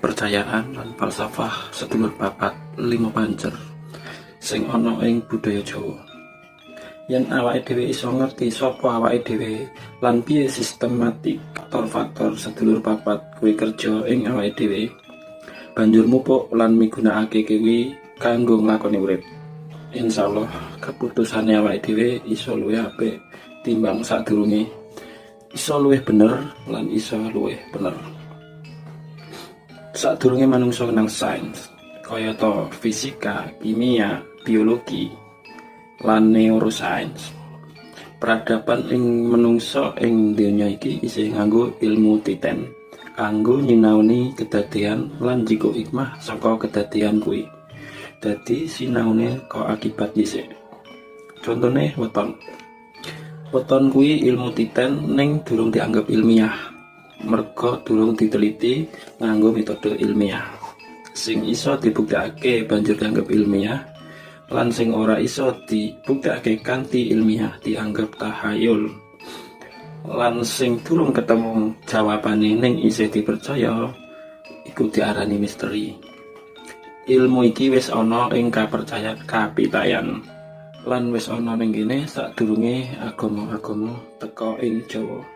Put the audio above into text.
Kapercayaan lan falsafah sedulur papat lima pancer sing ana ing budaya Jawa. Yen awake dhewe iso ngerti sapa awake dhewe lan piye sistematik faktor-faktor sedulur papat kuwi kerja ing awake dhewe, banjur mupuk lan migunakake kuwi kanggo nglakoni urip, insyaallah keputusane awake dhewe iso luwih apik timbang sadurunge, iso luwih bener lan iso luwih bener. Sadurunge manungsa kenal sains kayata fisika, kimia, biologi, lan neuroscience, peradaban ing menungsa ing donya iki isih nganggo ilmu titen kanggo nyinaoni kedadean lan njikuk hikmah saka kedadean kuwi. Dadi sinaune kok akibat dhisik. Contone weton. Weton kuwi ilmu titen, ning durung dianggep ilmiah merga durung diteliti nganggo metode ilmiah. Sing iso dibuktekake banjur dianggep ilmiah, lan sing ora iso dibuktekake kanthi ilmiah dianggep tahayul. Lan sing durung ketemu jawabane ning isih dipercaya iku diarani misteri. Ilmu iki wis ana ing kapercayan kapitayan lan wis ana ning kene sadurunge agama-agama teka ing Jawa.